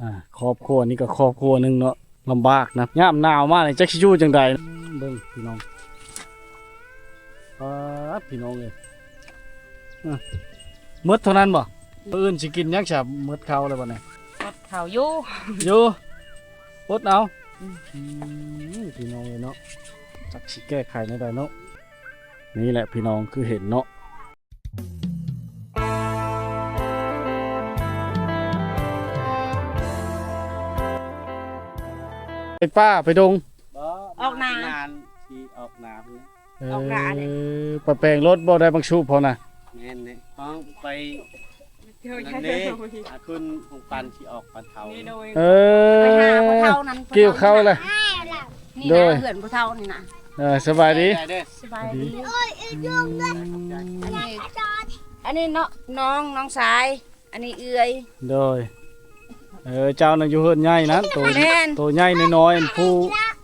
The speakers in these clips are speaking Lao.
ອ່າ ຄອບຄົວນີ້ກໍຄອບຄົວໜຶ່ງເນາະ ລຳບາກນະ ຍາມໜາວມານີ້ຈັກຊິຢູ່ຈັ່ງໃດ. ເບິ່ງພີ່ນ້ອງ ປາດ ພີ່ນ້ອງເອີຍ ອ່ະ ໝົດເທົ່ານັ້ນບໍ່? ມື້ອື່ນຊິກິນຫຍັງຊະ? ໝົດເຂົ້າແລ້ວບໍ່ນີ້? ໝົດເຂົ້າຢູ່ ຢູ່ ອົດເອົາ. ອືມ ອືມ ພີ່ນ້ອງເອີຍເນາະ ຈັກຊິແກ້ໄຂແນວໃດເນາະ. ນີ້ແຫຼະພີ່ນ້ອງ ຄືເຫັນເນາະ ໄປປ່າໄປດົງ ບໍ່ ອອກນາ ງານທີ່ອອກນາພຸ້ນ. ເອີ ອອກນາເດ້ ໄປແປງລົດບໍ່ ໄດ້ບັກຊູບເຮົານະ? ແມ່ນເດ້ ເຮົາໄປ ອັນນີ້ ອາ ຂຶ້ນຂອງປັນຊິອອກປັນເທົາ. ເອີ ໄປຫາຜູ້ເຖົ້ານັ້ນ ກ່ຽວເຂົ້າແຫຼະ ນີ້ນະ ໂດຍ ເຮືອນຜູ້ເຖົ້ານີ້ນະ. ເອີ ສະບາຍດີ ສະບາຍດີ ອືມ ອັນນີ້ເນາະ ນ້ອງ ນ້ອງຊາຍ ອັນນີ້ເອື້ອຍ ໂດຍ. ເອີ ເຈົ້ານັ້ນຢູ່ເຮືອນໃຫຍ່ນັ້ນ ໂຕ ແມ່ນ ໂຕໃຫຍ່ນ້ອຍໆ ອັນຜູ້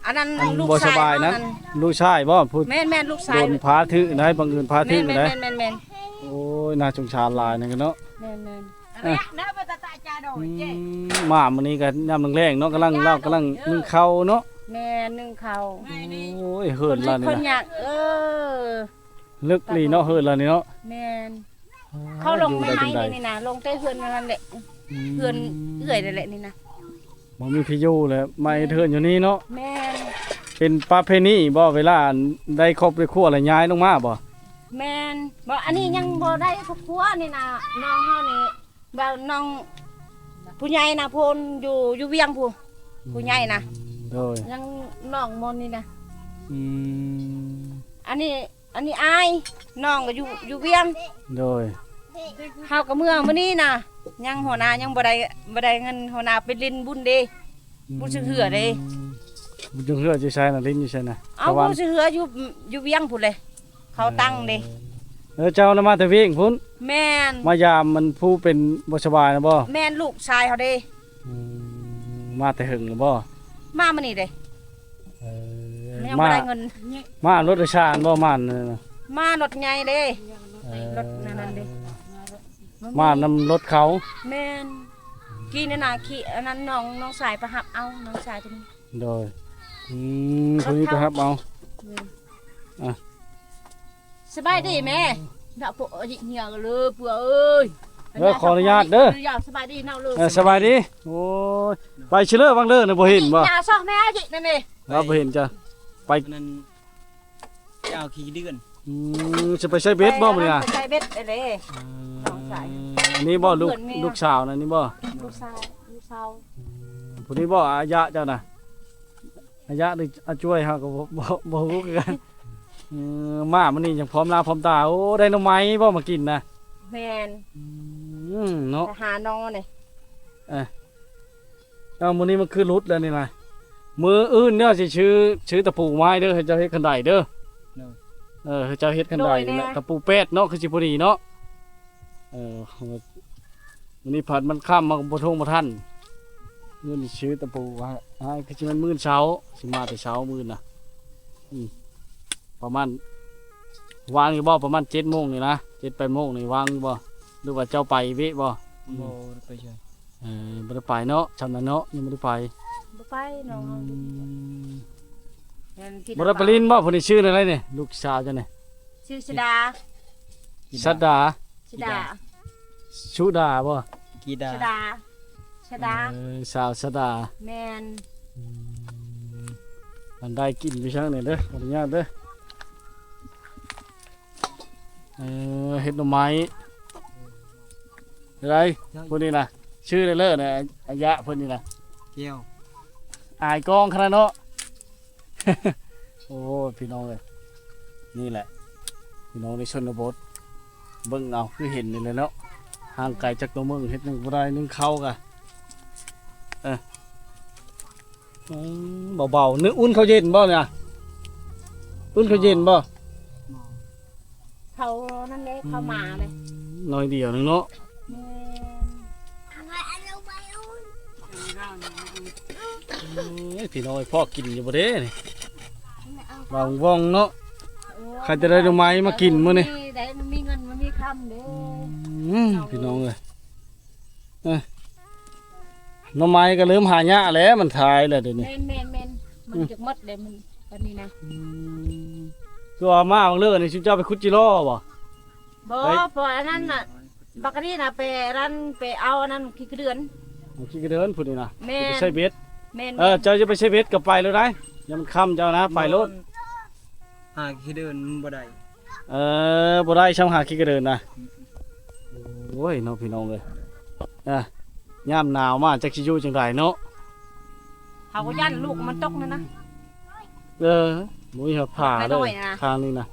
ອັນນັ້ນ ອັນ ລູກ ບໍ່ສະບາຍນັ້ນ ຊາຍເຮົານັ້ນ ລູກຊາຍບໍ່? ຜູ້ ແມ່ນໆ ລູກຊາຍ ໂດນພາຖືກໄດ້ ບັງເອີນພາຖືກໄດ້. ແມ່ນໆ ແມ່ນໆ ໂອ້ຍ ໜ້າສົງສານຫຼາຍນັ້ນເນາະ. ແມ່ນໆ ອ່ະ ອືມ ມາມື້ນີ້ກໍຍາມແລງໆເນາະ ກຳລັງ ລາວກຳລັງໜຶ້ງເຂົ້າເນາະ. ແມ່ນ ໜຶ້ງເຂົ້າ ໂອ້ຍ ເຮືອນລາວນີ້ນະ ເອີ ເລິກອີ່ຫຼີເນາະ ເຮືອນລາວນີ້ເນາະ. ແມ່ນ ເຂົາລົງໃໝ່ໆນີ້ນະ ລົງແຕ່ເຮືອນນັ້ນແຫຼະ ອືມ ເຮືອນເອື້ອຍນັ້ນແຫຼະນີ້ນະ. ບໍ່ມີທີ່ຢູ່ແລ້ວ ມາເຮັດເຮືອນຢູ່ນີ້ເນາະ. ແມ່ນ ເປັນປະເພນີບໍ່ ເວລາໄດ້ຄອບໄດ້ຄົວແລ້ວຍ້າຍລົງມາບໍ່? ແມ່ນ ບໍ່ ອັນນີ້ຍັງບໍ່ໄດ້ຄອບຄົວນີ້ນະ ນ້ອງເຮົານີ້ ວ່ານ້ອງຜູ້ໃຫຍ່ນະ ພຸ້ນຢູ່ ຢູ່ວຽງພຸ້ນ ອືມ ຜູ້ໃຫຍ່ນະ ໂດຍ ຍັງນ້ອງໝົດນີ້ນະ. ອືມ ອັນນີ້ ອັນນີ້ອ້າຍ ນ້ອງກໍຢູ່ ຢູ່ວຽງ ໂດຍ. ເຮົາກໍເມືອມື້ນີ້ນະ ຍັງຫົວໜ້າຍັງບໍ່ໄດ້ ບໍ່ໄດ້ເງິນ ຫົວໜ້າໄປຫຼິ້ນບຸນເດ້ ອືມ ບຸນຊຶກເຮືອເດ້. ບຸນຊຶກເຮືອຢູ່ໃສນະ? ຫຼິ້ນຢູ່ໃສນະ? ເອົາ ຕະວັນ ບຸນຊຶກເຮືອຢູ່ ຢູ່ວຽງພຸ້ນເລີຍ ເຂົາຕັ້ງເດ້. ເອີ ເຈົ້ານະມາແຕ່ວຽງພຸ້ນ? ແມ່ນ ມາຢາມມັນຜູ້ເປັນບໍ່ສະບາຍນະບໍ່? ແມ່ນ ລູກຊາຍເຮົາເດ້. ອືມ ມາແຕ່ເຫິງແລ້ວບໍ່? ມາມື້ນີ້ເດ້. ເອີ ຍັງບໍ່ໄດ້ເງິນ ມາລົດໂດຍສານບໍ່? ມາ ມາລົດໃຫຍ່ເດ້. ເອີ ລົດນັ້ນເດ້ ມານຳລົດເຂົາ. ແມ່ນ ຂີ່ໃນນາ ຂີ່ອັນນັ້ນ ນ້ອງ ນ້ອງຊາຍໄປຮັບເອົາ ນ້ອງຊາຍຕົວນີ້. ໂດຍ ອືມ ຜູ້ນີ້ໄປຮັບເອົາ. ແມ່ນ ອ່ະ ສະບາຍດີແມ່. ເນາະ ພວກເອີຍ ເຮີຍເອີຍ ເອີຍ ເອີ ຂໍອະນຸຍາດເດີ ສະບາຍດີເນາະ. ເອີ ສະບາຍດີ. ໂອ້ຍ ໄປຊິເລີວັງເລີນະ ບໍ່ເຫັນບໍ່? ຢ່າຊອກແມ່ອີກນັ້ນເດ້ ລາວບໍ່ເຫັນຈ້ະ ໄປນັ້ນ ເຈົ້າຂີ້ເດືອນ. ອືມ ຊິໄປໃສ່ເບັດບໍ່ມື້ນີ້ນະ? ໄປໃສ່ເບັດເດ້. ອືມ ນ້ອງຊາຍ ອັນນີ້ບໍ່ ລູກ ເພື່ອນເມຍ ລູກສາວນະ ນີ້ບໍ່? ລູກຊາຍ ລູກສາວ. ອືມ ຜູ້ນີ້ບໍ່ ອາຍະເຈົ້ານະ? ອາຍະ ຫຼື ອາຈວຍ ເຮົາກໍບໍ່ ບໍ່ ບໍ່ຮູ້ຄືກັນ. ເອີ ມາມື້ນີ້ຍັງພ້ອມໜ້າພ້ອມຕາ. ໂອ້ ໄດ້ໜໍ່ໄມ້ບໍ່ມາກິນນະ? ແມ່ນ. ອືມ ເນາະ ໄປຫາໜໍ່ນີ້. ເອີ ເອົາ ມື້ນີ້ມັນຄືຫຼຸດແລ້ວນີ້ນະ. ມື້ອື່ນເດີຊິຊື້ ຊື້ຕະປູມາໃຫ້ເດີ ໃຫ້ເຈົ້າເຮັດຄັນໄດເດີ. ໂດຍ ເອີ ໃຫ້ເຈົ້າເຮັດຄັນໄດ ໂດຍແນ່ ແລະ ຕະປູແປດເນາະ ຄືຊິພໍດີເນາະ. ເອີ ມື້ນີ້ພັດມັນຄ່ຳ ມາບໍ່ທົ່ງບໍ່ທັນ. ມື້ນີ້ຊື້ຕະປູໃຫ້ ໃຫ້ ຄືຊິແມ່ນມື້ເຊົ້າ ຊິມາແຕ່ເຊົ້າມື້ນະ. ອືມ ປະມານ ວ່າງຢູ່ບໍ່? ປະມານເຈັດໂມງນີ້ນະ ເຈັດແປດໂມງນີ້ ວ່າງຢູ່ບໍ່? ຫຼືວ່າເຈົ້າໄປເວະບໍ່? ບໍ່ໄດ້ໄປໃສ. ເອີ ບໍ່ໄດ້ໄປເນາະ ຊ່ຳນັ້ນເນາະ ຍັງບໍ່ໄດ້ໄປ. ບໍ່ໄປ ນ້ອງເຮົາ. ອືມ ແມ່ນ ບໍ່ໄດ້ໄປຫຼິ້ນບໍ່? ຜູ້ນີ້ຊື່ແນວໃດນີ້ ລູກສາວເຈົ້ານີ້? ຊື່ສະດາ. ສະດາ. ສະດາ. ສຸດາບໍ່? ກິດາ. ສະດາ. ສະດາ. ເອີ ສາວສະດາ. ແມ່ນ. ອືມ ອັນໃດກິນໄປຊ່າງນີ້ເດີ ຂໍອະນຸຍາດເດີ. ເອີ ເຮັດໜໍ່ໄມ້ ເຮັດໄດ້. ຜູ້ນີ້ນະ ຊື່ເລີນະ ອາຍະ ຜູ້ນີ້ນະ ແກ້ວ ອາຍກ້ອງຂະໜາດເນາະ. ໂອ້ ພີ່ນ້ອງເອີຍ ນີ້ແຫຼະ ພີ່ນ້ອງໃນຊົນນະບົດ ເບິ່ງເອົາ ຄືເຫັນນີ້ແຫຼະເນາະ ຫ່າງໄກຈາກຕົວເມືອງ ເຮັດຫຍັງບໍ່ໄດ້ ໜຶ້ງເຂົ້າກະ ເອີ ອືມ ເບົາໆ ໜຶ້ງ ອຸ່ນເຂົ້າເຢັນບໍ່ນີ້ນະ? ອຸ່ນເຂົ້າເຢັນບໍ່? ເຂົ້ານັ້ນເດ້ ເຂົ້າໝາເດ້ ອືມ ໜ້ອຍດຽວໜຶ່ງເນາະ. ແມ່ນ. ເອີຍ ພີ່ນ້ອງເອີຍ ພໍກິນຢູ່ບໍ່ເດ້ນີ້? ບາງວ່ອງເນາະ. ໂອ້ຍ ໃຜຈະໄດ້ໜໍ່ໄມ້ມາກິນມື້ນີ້ ໄດ້ ມັນມີເງິນ ມັນມີຄຳເດ້. ອືມ ພີ່ນ້ອງເອີຍ ເອີ. ໜໍ່ໄມ້ກໍເລີ່ມຫາຍາກແລ້ວ ມັນທ້າຍແລ້ວດຽວນີ້. ແມ່ນໆໆ ມັນ ອືມ ຈະໝົດແລ້ວ ມັນ ບັດນີ້ນະ. ອືມ ຄືວ່າມາເລື່ອງນີ້ ຊຸມເຈົ້າໄປຂຸດຈິລໍບໍ່? ບໍ່ ເອີຍ ເພາະອັນນັ້ນນະ ບັກອັນນີ້ນະ ໄປອັນນັ້ນ ໄປເອົາອັນນັ້ນ ຂີ້ກະເດືອນ ຂີ້ກະເດືອນພຸ້ນນີ້ນະ. ແມ່ນ ໄປໃສ່ເບັດ. ແມ່ນ ເອີ ເຈົ້າຈະໄປໃສ່ເບັດກໍໄປໂລດໄດ໋ ຍາມມັນຄ່ຳເຈົ້ານະ ໄປໂລດ. ຫາຂີ້ກະເດືອນມັນບໍ່ໄດ້. ເອີ ບໍ່ໄດ້ຊ່ຳຫາຂີ້ກະເດີນນະ. ໂອ້ຍເນາະ ພີ່ນ້ອງເອີຍ ອ່າ ຍາມໜາວມາຈັກຊິຢູ່ຈັ່ງໃດເນາະ. ເຮົາກໍຢ້ານລູກມັນຕົກນັ້ນນະ. ເອີ ບໍ່ມີຫາຜາເລີຍ ຂ້າງນີ້ນະ.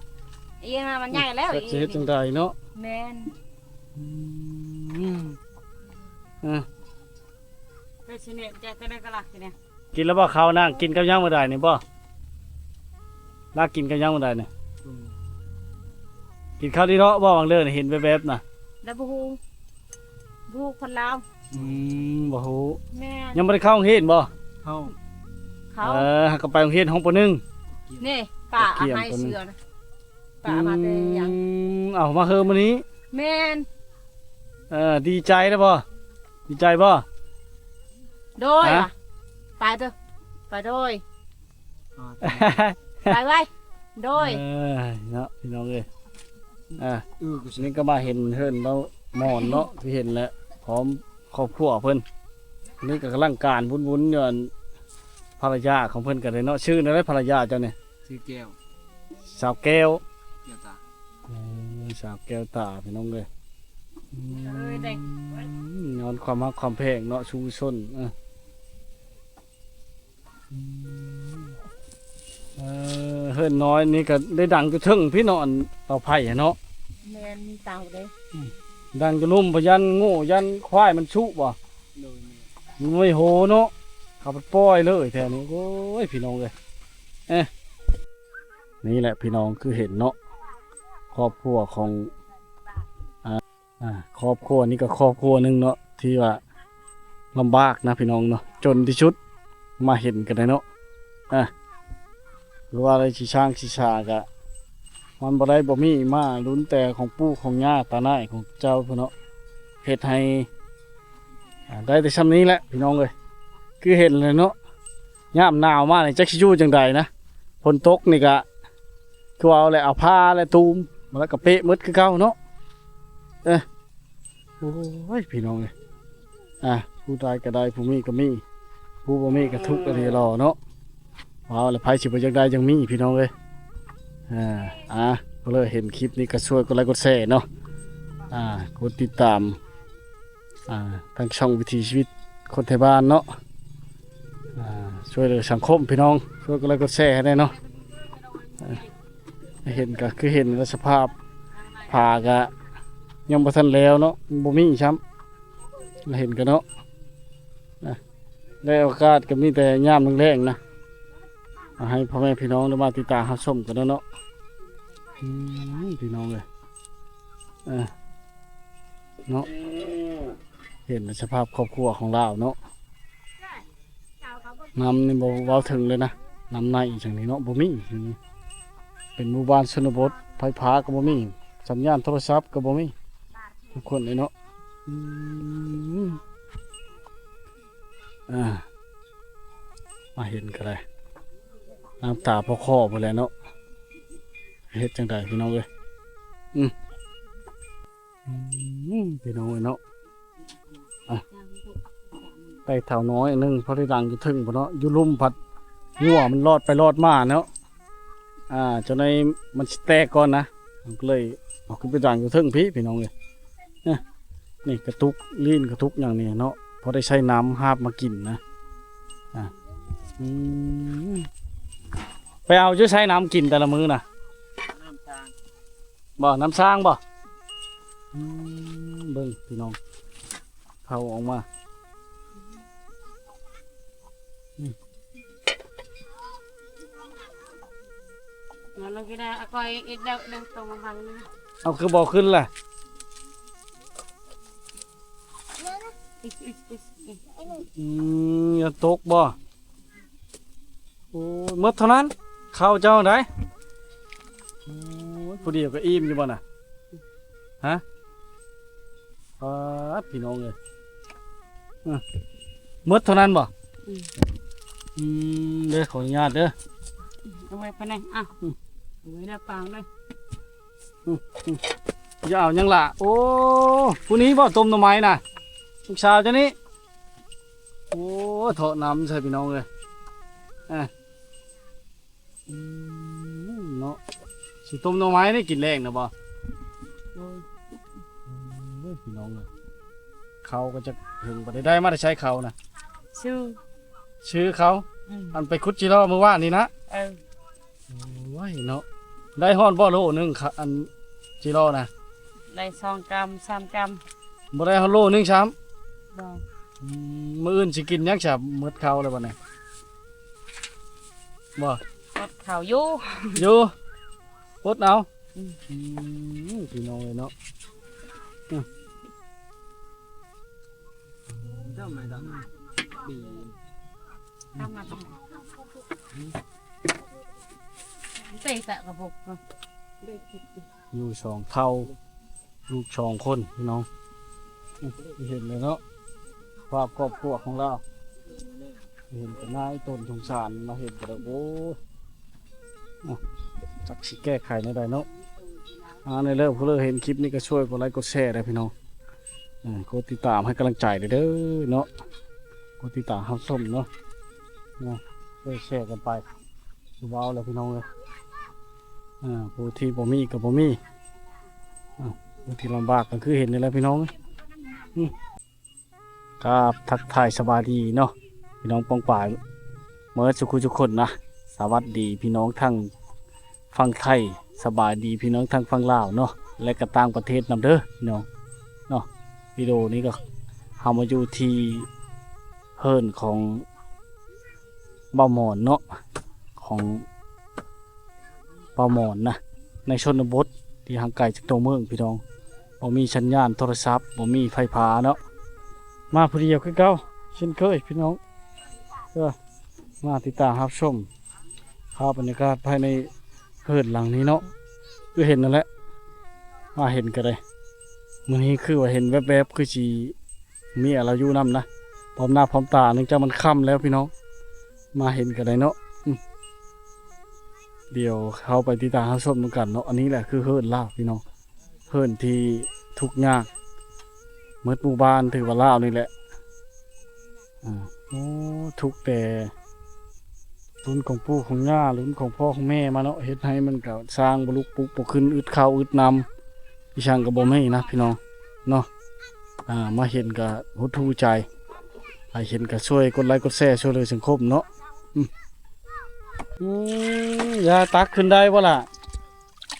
ອີຫຍັງນະ ມັນໃຫຍ່ແລ້ວ ຈັກຊິເຮັດຈັ່ງໃດເນາະ. ແມ່ນ ອືມ ເອີ ເປັນຊິເນະ ແຈກແຕ່ໃດກໍລັກຊິເນະ. ກິນແລ້ວບໍ່ເຂົ້ານາງ? ກິນກັບຫຍັງມື້ໃດນີ້ບໍ່? ລາກິນກັບຫຍັງມື້ໃດນີ້? ອືມ ກິນເຂົ້າດີເນາະ. ເວົ້າຫວ່າງເດີນເຫັນແວບໆນະ ແລ້ວບໍ່ຮູ້ ບໍ່ຮູ້ຄົນລາວ. ອືມ ບໍ່ຮູ້. ແມ່ນ ຍັງບໍ່ໄດ້ເຂົ້າໂຮງຮຽນບໍ່? ເຂົ້າ ເຂົ້າ ເອີ ຫາກໍໄປໂຮງຮຽນຫ້ອງ ປ.ໜຶ່ງ ນີ້ ປ້າເອົາໃຫ້ເສື້ອນະ ປ້າເອົາມາແຕ່ຫຍັງ. ອືມ ເອົາມາເຮີມື້ນີ້. ແມ່ນ ເອີ ດີໃຈແລ້ວບໍ່? ດີໃຈບໍ່? ໂດຍ ຫະ? ໄປເດີ ໄປໂດຍ ອໍ ໄປໄວ້ ໂດຍ. ເອີ ເນາະ ພີ່ນ້ອງເອີຍ ອ່າ ນີ້ກໍມາເຫັນເຮືອນລາວໝອນເນາະ ທີ່ເຫັນແຫຼະ ພ້ອມຄອບຄົວເພິ່ນ. ນີ້ກໍກຳລັງການວຸ້ນໆຢູ່ ອັນ ພັນລະຍາຂອງເພິ່ນກໍໄດ້ເນາະ. ຊື່ແນວໃດພັນລະຍາເຈົ້ານີ້? ຊື່ແກ້ວ ສາວແກ້ວ ແກ້ວຕາ. ເອີ ສາວແກ້ວຕາ ພີ່ນ້ອງເອີຍ ອືມ ຍ້ອນຄວາມຮັກຄວາມແພງເນາະ ຊູຊົນ. ເອີ ເອີ ເຮືອນນ້ອຍນີ້ກໍໄດ້ດັງຢູ່ເທິງພີ້ເນາະ ອັນເຕົາໄຟຫັ້ນເນາະ. ແມ່ນ ມີເຕົາເດ້ ອືມ ດັງຢູ່ລຸ່ມ ພະຢັນງູຢັນຄວາຍມັນຊຸບໍ່? ໂດຍ ມັນບໍ່ໂຫເນາະ ເຂົາໄປປ່ອຍເລີຍແຖວນີ້. ໂອ້ຍ ພີ່ນ້ອງເອີຍ ເອີ ນີ້ແຫຼະພີ່ນ້ອງ ຄືເຫັນເນາະ ຄອບຄົວຂອງ ອ່າ ອ່າ ຄອບຄົວນີ້ກໍຄອບຄົວໜຶ່ງເນາະ ທີ່ວ່າລຳບາກນະພີ່ນ້ອງເນາະ ຈົນທີ່ສຸດ ມາເຫັນກັນໄດ້ເນາະ. ອ່າ ຫຼືວ່າໄດ້ຊິສ້າງຊິສາກະ ມັນບໍ່ໄດ້ບໍ່ມີ ມາລຸ້ນແຕ່ຂອງປູ່ຂອງຍ່າຕານາຍຂອງເຈົ້າພຸ້ນເນາະ ເຮັດໃຫ້ ອ່າ ໄດ້ແຕ່ຊ່ຳນີ້ແຫຼະພີ່ນ້ອງເອີຍ. ຄືເຫັນແຫຼະເນາະ ຍາມໜາວມານີ້ຈັກຊິຢູ່ຈັ່ງໃດນະ ຝົນຕົກນີ້ກະ ຄືວ່າເອົາແຫຼະ ເອົາຜ້າແຫຼະຕູມ ແລ້ວກໍເປະໝົດຄືເກົ່າເນາະ. ເອີ ໂອ້ຍ ພີ່ນ້ອງເອີຍ ອ່າ ຜູ້ໄດ້ກໍໄດ້ ຜູ້ມີກໍມີ ຜູ້ບໍ່ມີກໍທຸກອີ່ຫຼີລໍເນາະ. ເວົ້າແລ້ວ ໃຜຊິບໍ່ຢາກໄດ້ຈັ່ງມີ ພີ່ນ້ອງເອີຍ. ອ່າ ອ່າ ກໍເລີຍເຫັນຄລິບນີ້ກໍຊ່ວຍກົດໄລກົດແຊເນາະ ອ່າ ກົດຕິດຕາມ ອ່າ ທາງຊ່ອງວິຖີຊີວິດຄົນໄທບ້ານເນາະ ອ່າ ຊ່ວຍເຫຼືອສັງຄົມພີ່ນ້ອງ ຊ່ວຍກົດໄລກົດແຊໃຫ້ແດ່ເນາະ. ເອີ ເຫັນກໍຄືເຫັນແລ້ວ ສະພາບຝາກໍຍັງບໍ່ທັນແລ້ວເນາະ ບໍ່ມີຊ້ຳ ເຫັນກໍເນາະ. ໄດ້ໂອກາດກໍມີແຕ່ຍາມແລງໆນະ ໃຫ້ພໍ່ແມ່ພີ່ນ້ອງໄດ້ມາຕິດຕາມຮັບຊົມກັນເນາະ. ອືມ ພີ່ນ້ອງເອີຍ ເອີ ເນາະ ເຫັນສະພາບຄອບຄົວຂອງລາວເນາະ. ນ້ຳນີ້ບໍ່ເວົ້າເຖິງເລີຍນະ ນ້ຳໃນຈັ່ງນີ້ເນາະ ບໍ່ມີ. ເປັນໝູ່ບ້ານຊົນນະບົດ ໄຟຟ້າກໍບໍ່ມີ ສັນຍານໂທລະສັບກໍບໍ່ມີ ທຸກຄົນເລີຍເນາະ. ອືມ ອ່າ ມາເຫັນກໍໄດ້ ນ້ຳຕາພໍຄໍພຸ້ນແຫຼະເນາະ. ເຮັດຈັ່ງໃດພີ່ນ້ອງເອີຍ ອືມ ອືມ ພີ່ນ້ອງເອີຍເນາະ ອ່ະ ໄດ້ເຕົານ້ອຍໜຶ່ງ ພໍໄດ້ດັງຢູ່ເທິງພຸ້ນເນາະ ຢູ່ລຸ່ມພັດງົວມັນລອດໄປລອດມາເນາະ. ອ່າ ເຈົ້າໃນມັນຊິແຕກກ່ອນນະ ມັນກໍເລີຍເອົາຂຶ້ນໄປດັງຢູ່ເທິງພີ້ ພີ່ນ້ອງເອີຍ. ນີ້ກະຕຸກ ລີ້ນກະຕຸກຫຍັງນີ້ເນາະ ພໍໄດ້ໃຊ້ນ້ຳຫາບມາກິນນະ. ອ່າ ອືມ ໄປເອົາຢູ່ໃສນ້ຳກິນແຕ່ລະມື້ນະ? ນ້ຳສ້າງ ບໍ່ ນ້ຳສ້າງບໍ່? ອືມ ເບິ່ງພີ່ນ້ອງ ເຂົ້າອອກມາ ອືມ ເອົາລົງກິນນະ ເອົາກ້ອຍອີກແລ້ວ ເອົາຕົງມາບັງນະ. ເອົາ ຄືບໍ່ຂຶ້ນລະ? ອືມ ຢ່າຕົກບໍ່? ໂອ້ຍ ໝົດເທົ່ານັ້ນ ເຂົ້າເຈົ້າໃດ. ໂອ້ຍ ຜູ້ດຽວກໍອີ່ມຢູ່ບໍ່ນະ? ຮະ? ປາດ ພີ່ນ້ອງເອີຍ ອືມ ໝົດເທົ່ານັ້ນບໍ່? ອືມ ອືມ ເດີ ຂໍອະນຸຍາດເດີ ເອົາໄວ້ພາຍໃນ ອ່ະ ອືມ ເອົາໄວ້ໃນປາງເດີ ອືມ ອືມ ຢ່າເອົາຫຍັງລະ ໂອ້ ຜູ້ນີ້ບໍ່ຕົ້ມໜໍ່ໄມ້ນະ ລູກສາວເຈົ້ານີ້ ໂອ້ ເທາະນ້ຳໃສ່ພີ່ນ້ອງເອີຍ ອ່າ. ອືມ ເນາະ ຊິຕົ້ມໜໍ່ໄມ້ນີ້ກິນແລງນະບໍ່? ໂດຍ ໂອ້ຍ ພີ່ນ້ອງເອີຍ ເຂົ້າກໍຈັກເຖິງປານໃດ ໄດ້ມາແຕ່ໃສເຂົ້ານະ? ຊື້ ຊື້ເຂົ້າ ອືມ ອັນໄປຂຸດຈີລໍມື້ວານນີ້ນະ? ເອີ ໂອ້ຍເນາະ ໄດ້ຮອດບໍ່ໂລໜຶ່ງ ຂະ ອັນຈີລໍນະ? ໄດ້ສອງກຳ ສາມກຳ ບໍ່ໄດ້ຮອດໂລໜຶ່ງຊ້ຳ ບໍ່ ອືມ ມື້ອື່ນຊິກິນຫຍັງຊະ ໝົດເຂົ້າແລ້ວບັດນີ້? ບໍ່ ອົດເຂົ້າຢູ່ ຢູ່ ອົດເອົາ ອືມ ອືມ ພີ່ນ້ອງເອີຍເນາະ ອືມ ເຕະຕະກະບົກ ຢູ່ສອງເຜົ່າ ລູກສອງຄົນພີ່ນ້ອງ ເຫັນແລ້ວເນາະ ພາບຄອບຄົວຂອງລາວ ເຫັນກໍໜ້າອີ່ຕົນສົງສານ ມາເຫັນກໍໄດ້ ໂອ້ຍ ອ່ະ ຈັກຊິແກ້ໄຂແນວໃດເນາະ ອ່າ ໃນເລີບຜູ້ເລີເຫັນຄລິບນີ້ກໍຊ່ວຍກົດໄລກົດແຊເດີພີ່ນ້ອງ ເອີ ກົດຕິດຕາມໃຫ້ກຳລັງໃຈເດີເນາະ ກົດຕິດຕາມຮັບຊົມເນາະ ເນາະ ຊ່ວຍແຊກັນໄປ ຄືເວົ້າແລ້ວພີ່ນ້ອງເອີຍ ອ່າ ຜູ້ທີ່ບໍ່ມີກໍບໍ່ມີ ອ່າ ຜູ້ທີ່ລຳບາກກໍຄືເຫັນນີ້ແຫຼະພີ່ນ້ອງ ອືມ ກາບທັກທາຍສະບາຍດີເນາະ ພີ່ນ້ອງປ້ອງປາຍເໝິດສູ່ຜູ້ສູ່ຄົນນະ ສະຫວັດດີພີ່ນ້ອງທັງຝັ່ງໄທ ສະບາຍດີພີ່ນ້ອງທັງຝັ່ງລາວເນາະ ແລະກໍຕ່າງປະເທດນຳເດີພີ່ນ້ອງເນາະ ວິດີໂອນີ້ກໍເຮົາມາຢູ່ທີ່ເຮືອນຂອງ ບ່າວໝອນເນາະ ຂອງບ່າວໝອນນະ ໃນຊົນນະບົດທີ່ຫ່າງໄກຈາກຕົວເມືອງພີ່ນ້ອງ ບໍ່ມີສັນຍານໂທລະສັບ ບໍ່ມີໄຟຟ້າເນາະ ມາຜູ້ດຽວຄືເກົ່າເຊັ່ນເຄີຍພີ່ນ້ອງ ເອີ ມາຕິດຕາມຮັບຊົມພາບບັນຍາກາດພາຍໃນເຮືອນຫຼັງນີ້ເນາະ ຄືເຫັນນັ້ນແຫຼະ ມາເຫັນກໍໄດ້ ມື້ນີ້ຄືວ່າເຫັນແວບໆ ຄືຊິ ເມຍລາວຢູ່ນຳນະ ພ້ອມໜ້າພ້ອມຕາ ເນື່ອງຈາກມັນຄ່ຳແລ້ວພີ່ນ້ອງ ມາເຫັນກໍໄດ້ເນາະ ອືມ ດຽວເຮົາໄປຕິດຕາມຮັບຊົມນຳກັນເນາະ ອັນນີ້ແຫຼະຄືເຮືອນລາວພີ່ນ້ອງ ເຮືອນທີ່ທຸກຍາກໝົດໝູ່ບ້ານ ຖືວ່າລາວນີ້ແຫຼະ ອ່າ ໂອ້ ທຸກແຕ່ລຸ້ນຂອງປູ່ຂອງຍ່າ ລຸ້ນຂອງພໍ່ຂອງແມ່ມາເນາະ ເຮັດໃຫ້ມັນກໍສ້າງບໍ່ລຸກປຸກບໍ່ຂຶ້ນ ອຶດເຂົ້າອຶດນ້ຳ ອີ່ຫຍັງກໍບໍ່ມີນະພີ່ນ້ອງເນາະ ອ່າ ມາເຫັນກໍຫົດຫູ່ໃຈ ໃຜເຫັນກໍຊ່ວຍກົດໄລກົດແຊ ຊ່ວຍເຫຼືອສັງຄົມເນາະ ອືມ ອືມ ຢ່າ ຕັກຂຶ້ນໄດ້ບໍ່ລະ?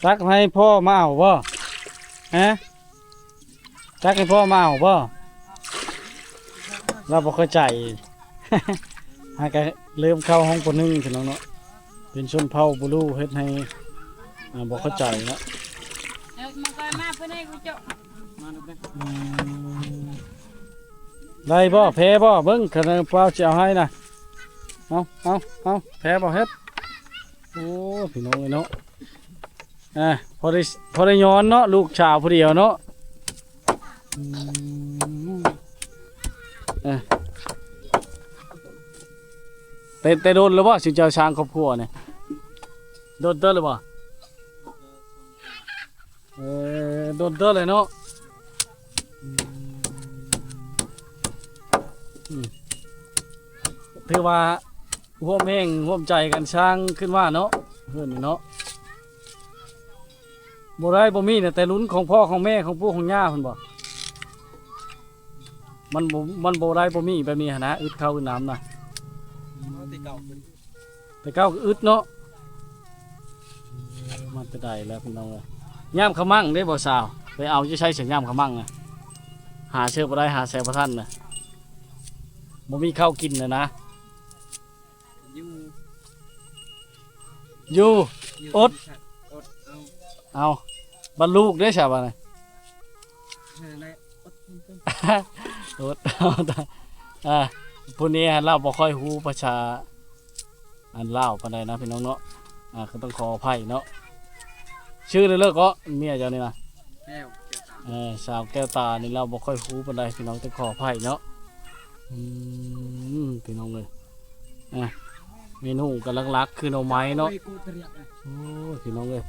ຕັກໃຫ້ພໍ່ມາເອົາບໍ່? ຮະ? ຈັກໃຫ້ພໍ່ມາເອົາບໍ່? ລາວບໍ່ເຂົ້າໃຈ ຫາກະເລີ່ມເຂົ້າຫ້ອງ ປ.ໜຶ່ງ ພີ່ນ້ອງເນາະ ເປັນຊົນເຜົ່າບູຣູ ເຮັດໃຫ້ ອ່າ ບໍ່ເຂົ້າໃຈເນາະ ເອີ ມາກ່ອນ ມາເພິ່ນໃຫ້ກູເຈາະ ອືມ ໄດ້ບໍ່? ແພ້ບໍ່? ເບິ່ງ ຄັນເອົາ ປ້າຊິເອົາໃຫ້ນະ ເອົາ ເອົາ ເອົາ ແພ້ບໍ່? ເຮັດ ໂອ້ ພີ່ນ້ອງເອີຍເນາະ ອ່າ ພໍໄດ້ ພໍໄດ້ຍ້ອນເນາະ ລູກສາວຜູ້ດຽວເນາະ ອືມ ເອີ ແຕ່ ແຕ່ດົນແລ້ວບໍ່ ຊິເຈົ້າສ້າງຄອບຄົວນີ້? ດົນເຕີບແລ້ວບໍ່? ເອີ ດົນເຕີບແລ້ວເນາະ ອືມ ອືມ ຖືວ່າຮ່ວມແຮງຮ່ວມໃຈກັນສ້າງຂຶ້ນມາເນາະ ເຮືອນນີ້ເນາະ ບໍ່ໄດ້ບໍ່ມີນະ ແຕ່ລຸ້ນຂອງພໍ່ຂອງແມ່ຂອງປູ່ຂອງຍ່າພຸ້ນບໍ່? ມັນບໍ່ ມັນບໍ່ໄດ້ບໍ່ມີແບບນີ້ຫັ້ນນະ ອຶດເຂົ້າອຶດນ້ຳນະ ແຕ່ເກົ່າ ແຕ່ເກົ່າກໍອຶດເນາະ ມາແຕ່ໃດແລ້ວພີ່ນ້ອງເອີຍ ຍາມຂະມັງເດ້ບໍ່ສາວ ໄປເອົາຢູ່ໃສຊະຍາມຂະມັງນະ ຫາເຊີບໍ່ໄດ້ ຫາໃສບໍ່ທັນນະ ບໍ່ມີເຂົ້າກິນນະນະ ຢູ່ ຢູ່ ຢູ່ ອົດ ອົດເອົາ ເອົາ ບັດລູກເດ້ຊະບາດນີ້ ເອີ ນັ້ນແຫຼະ ອົດ ອົດ ເອົາ ອ່າ ຜູ້ນີ້ຫັ້ນລາວບໍ່ຄ່ອຍຮູ້ພາສາ ອັນລາວປານໃດນະພີ່ນ້ອງເນາະ ອ່າ ກໍຕ້ອງຂໍອະໄພເນາະ ຊື່ເລີກເກາະ ເມຍເຈົ້ານີ້ນະ ແກ້ວ ແກ້ວຕາ ເອີ ສາວແກ້ວຕານີ້ລາວບໍ່ຄ່ອຍຮູ້ປານໃດພີ່ນ້ອງ ຕ້ອງຂໍອະໄພເນາະ ອືມ ພີ່ນ້ອງເອີຍ ອ່ະ ເມນູກໍຫຼັກໆຄືໜໍ່ໄມ້ເນາະ. ໂອ້ຍ ພີ່ນ້ອງເອີຍ